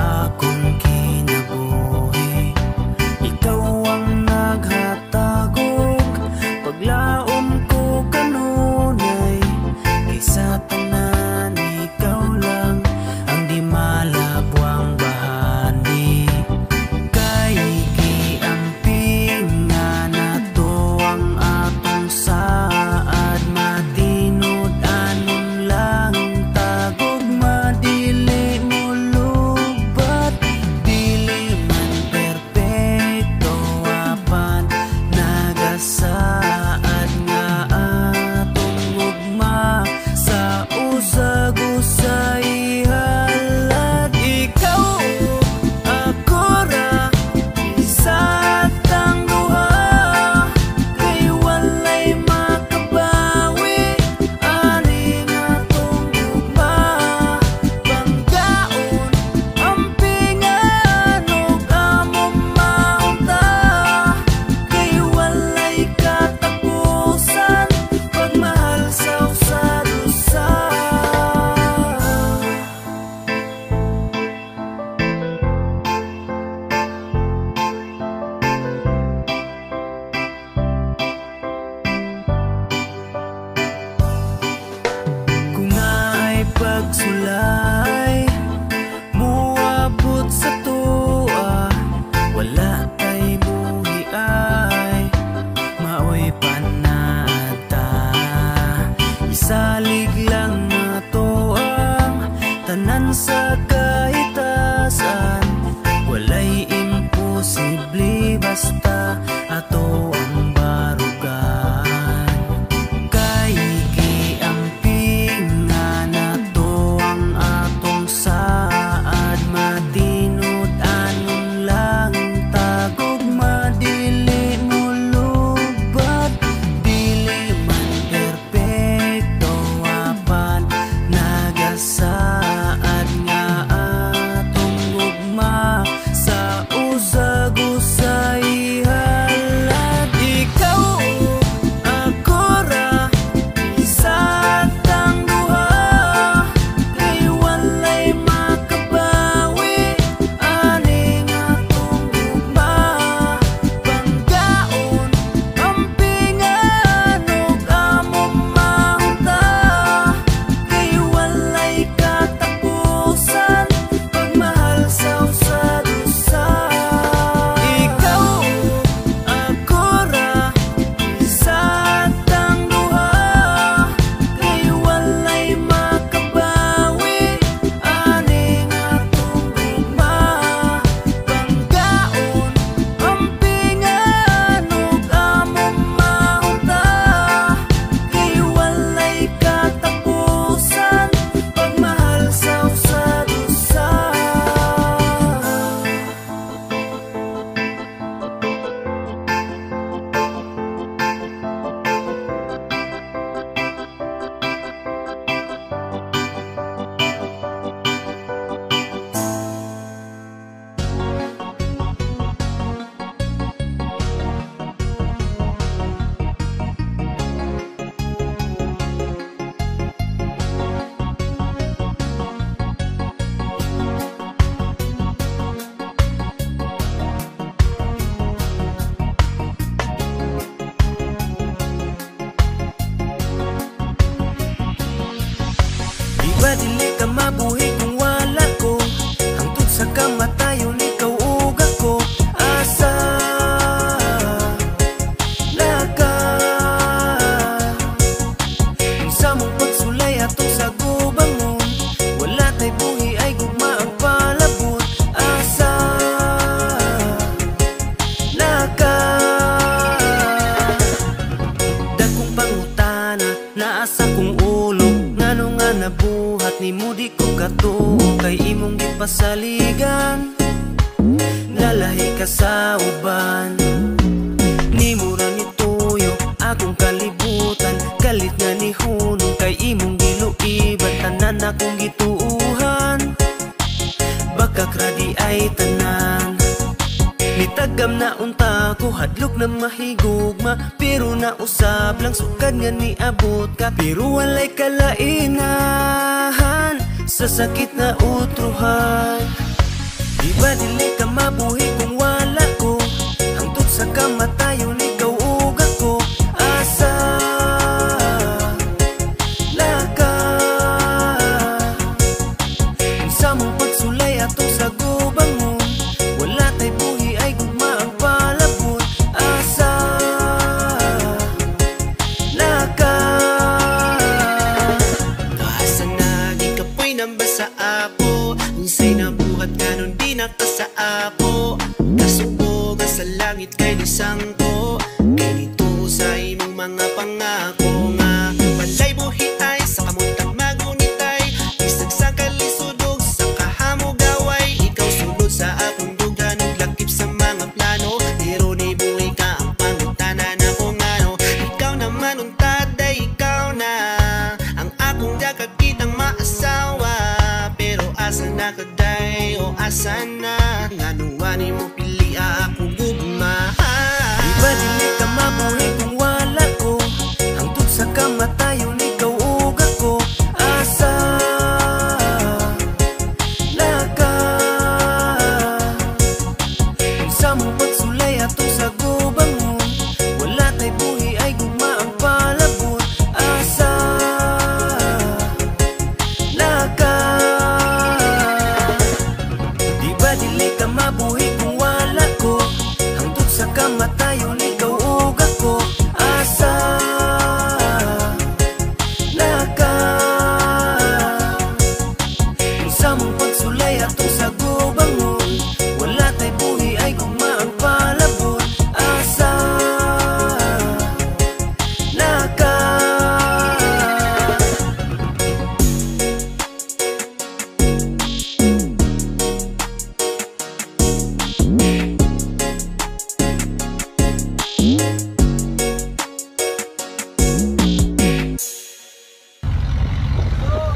akong kinabuhi. Ikaw ang naghatagog paglaom ko kanunay. Kaysa tanan ikaw lang ang di malabwang bahandi. Kay giamping nga nato ang atong saad, matinud-anon lang tagog madili mo lubat. Dili man perpekto apan nagasaad nga atong gugma sa usag-usay halad. Ikaw ako ra isa tang duha, kay walay makabawi ani atong gugma. Panggaon ampingan ug among maunta, kay walay katapusan pagmahal sa usa-usa. Kung naay pagsulay muabot sa tuwa, wala tay buhi ay maoy panata. Isalig lang nato ang tanan sa kahitasan, walay imposible basta ato ang barugan. Kay giamping nga nato ang atong saad, matinud-anon lang tagog madili mo lubat. Dili man perpekto apan nagasaad nga atong gugma sa usag-usay halad. Ikaw ako ra isa tang duha, kay walay makabawi ani atong gugma. Panggaon ampingan ug among maunta, kay walay katapusan pagmahal sa usa-usa. Ikaw ako ra isa tang duha, kay walay makabawi ani atong gugma. Panggaon ampingan ug among maunta, kay walay katapusan pagmahal sa usa-usa. Di ba dili ka mabuhi kung wala ko? Hangtod sa kamatayon ikaw ug ako. Asa na ka? Unsa mong pagsulay atong sa gubangon? Wala tay buhi ay gugma ang palabot. Asa na ka? Dagkong pangutana naa sa kong ulo, ngano nga nabuhat nimo di ko katuo. Kay imong gipasaligan, nalahi ka sa uban. Nimo ra nituyo akong kalibutan, kalit nga ni hunong kay imong giluiban. Tanan akong gituuhan, bakak ra di ay tanan. Nitagam na unta ko, hadlok na mahigugma, pero nausab lang sukad nga niabot ka. Pero walay kalainahan sa sakit na utruhan. na ka sa ako. Kasubo ka sa langit kay nisangko. Kay nito sa imong mga pangako nga walay buhi ay sa kamuntang magunitay. Bisag sa kalisudog sa kahamugaway. Ikaw sulod sa akong dugan ug lakip sa mga plano. Pero ni buhi ka ang pangutana na kung ano. Ikaw naman untaday, ikaw na ang akong dakakitang maasawa. Pero asa na ka day o asa na? Ngano wani mo pili ako gugma? Di ba dili ka mabuhi kung wala ko? Hangtod sa kamatayon ikaw ug ako. Asa na ka? Unsa mo pagsulay atong sa gubangon? Wala tay buhi ay gugma ang palabon. Asa na ka? Di ba dili ka mabuhi kung wala ko? Hangtod sa kamatayon ikaw ug ako. Asa na ka? Unsa mong pagsulay atong sa gubangon? Wala tay buhi ay gugma ang palabon. Asa na ka?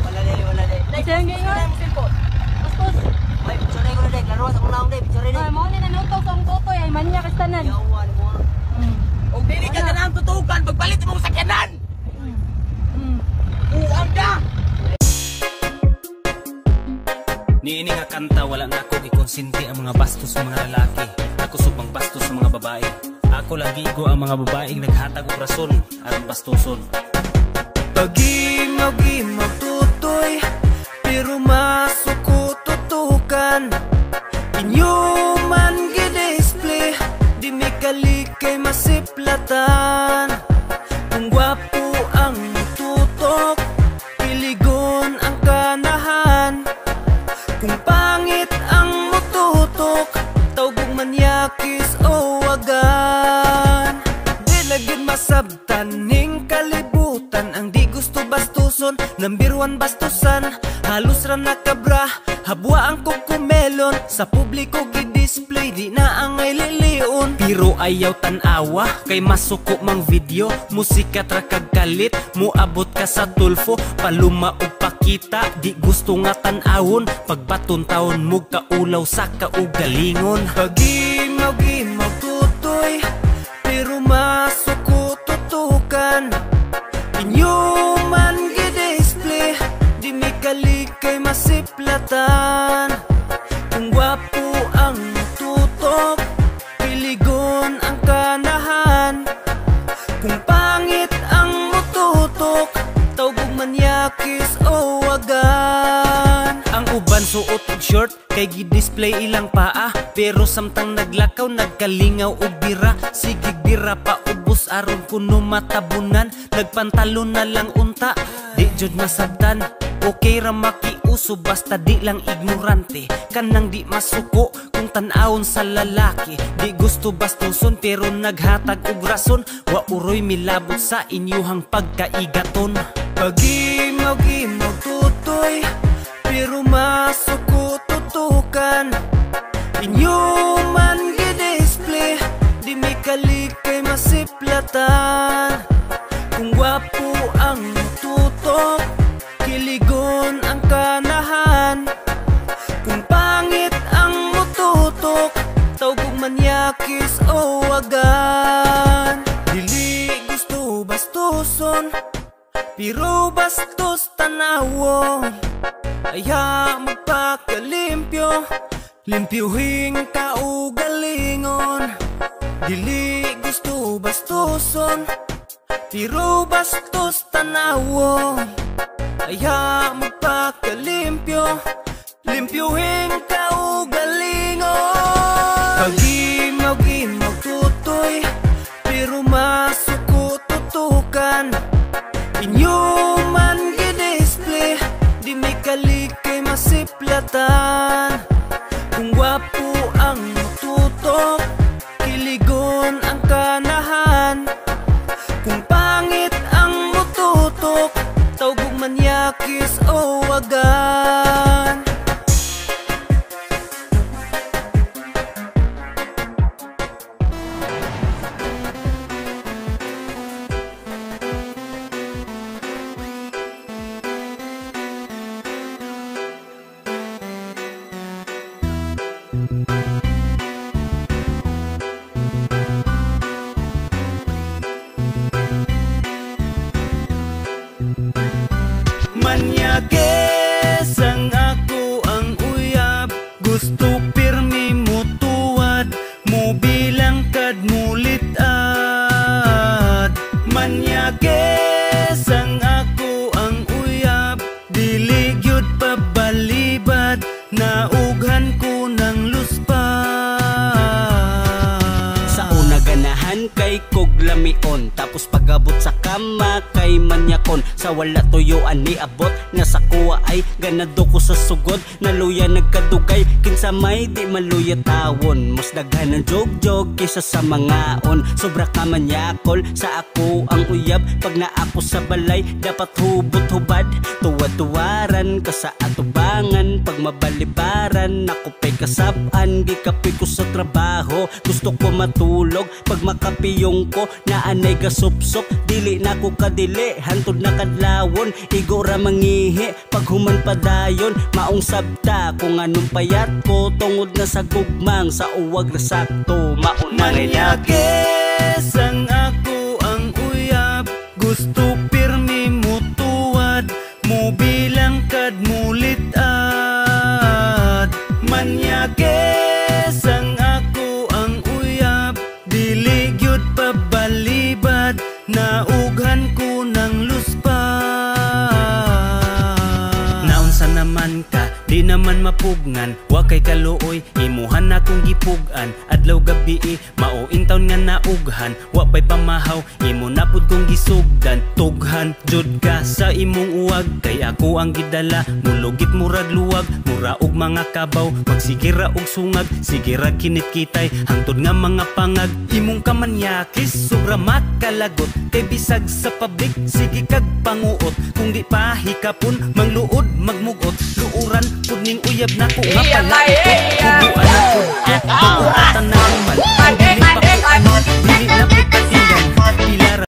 Wala dai, wala dai. Sayang gayon. Bastos. Ay, picture ko na dai. Klaro sa akong naong dai, picture Ay, mo ni nanuto sa akong totoy ay manya kastanan. Yawa ni mo. Kung dili ka ganang tutukan, pagpalit mo sa sakyanan! Uang ka! Niini nga kanta wala na ako gikonsinti ang mga bastos sa mga lalaki. Ako subang bastos sa mga babae. Ako lang gigo ang mga babaeng naghatag og rason aron bastoson. Pag-imog-imog tutoy, pero masuko tutukan. Inyo man gi-display, di mi kalikay masiplatan. Kung gwapo ang tutok, piligon ang kanahan. Kung pangit ang mututok, tawgog manyakis o wagan. Di lagid masabtan ning kalibutan ang di gusto bastuson, number one bastusan. Halos ra nakabra, habwa ang kukumelon. Sa publiko gi-display, di na angay lilion. Pero ayaw tan-awa, kay masuko mang video. Musika tra kag kalit, muabot ka sa tulfo. Paluma og pakita, di gusto nga tan-awon. Pagbaton taon mo kaulaw sa kaugalingon. Pag-imog-imog tutoy, pero masuko tutukan. Inyo man gi-display, di mi kalikay masiplatan. Kung gwapo ang tutok, piligon ang kanahan. Kung pangit ang mututok, tawgog manyakis o wagan. Ang uban suot og short kay gi-display ilang paa. Pero samtang naglakaw nagkalingaw og bira. Sige bira pa ubos aron kuno matabunan. Nagpantalon na lang unta, di jud masabtan. Okay ra makiuso basta di lang ignorante. Kanang di masuko kung tan-awon sa lalaki. Di gusto bastuson pero naghatag og rason. Wa uroy milabot sa inyuhang pagkaigaton. Pag-imog-imog tutoy, pero masuko tutukan. Inyo man gi-display, di mi kalikay masiplatan. Kung gwapo ang tutok, kiligon ang kanahan. Kung pangit ang mututok, tawgog manyakis o wagan. Dili gusto bastuson, pero bastos tanawon. Aya magpakalimpyo, limpyuhing kaugalingon. Dili gusto bastuson, pero bastos tanawon. Aya magpakalimpyo, limpyuhing kaugalingon. Pag-imog-imog tutoy, pero masuko tutukan. Inyo man gi-display, di mi kalikay masiplatan. Kung Gwapo ang tutok, kiligon ang kanahan. Kung pangit ang mututok, tawgog manyakis o wagan. Manyakes ang ako ang uyab, gusto pirmi mo tuwad, mo bilang kad mulitad. Manyakes ang ako ang uyab, dili gyud pabalibad, naughan ko ng luspa. Sa una ganahan kay kog lamion, tapos pagabot sa kama kay manyakon. Sa wala tuyuan ni abot, nga sa kuwa ay ganado ko sa sugod. Naluya nagkadugay, kinsa may di maluya tawon. Mas daghan ang jogjog kaysa sa mangaon. Sobra ka manyakol, sa ako ang uyab. Pag naako sa balay, dapat hubot-hubad. Tuwa-tuwaran ka sa atubangan, pag mabalibaran ako pa'y kasab-an. Gikapoy ko sa trabaho, gusto ko matulog. Pag makapiyong ko, naanay gasupsop. Dili na ko kadili, hantod na kadlawon. Igo ra mangihi, pag human padayon. Maong sabta kung anong payat ko, tungod na sa gugmang sa uwag na sakto. Mauna Manyakes ang ako ang uyab, gusto pirmi mo tuwad, mo bilang kad mulitad. Manyakes ang ako ang uyab, dili gyud pabalibad, naughan ko ng luspa. Naunsa naman ka, di naman mapugnan, wa kay kaluoy, imuhan na kong gipug-an. Adlaw gabi, mao intawn nga naughan, wa pa'y pamahaw, imo na pud kong gisugdan. Tughan jud ka sa imong uwag, kay ako ang gidala, mulugit murag luwag, mura og mga kabaw, magsigira og sungag, sige ra kinit-kitay, hangtod nga mga pangag. Imong kamanyakis, sobra makalagot, kay bisag sa public, sige kag panguot. Kung di pa hikapon, mangluod, magmugot, luuran pud ning uyab nako nga pala. Tubuan na pud ko, tubuatan na man. Dili pa ko ano, dili na pud katinggan. Pila ra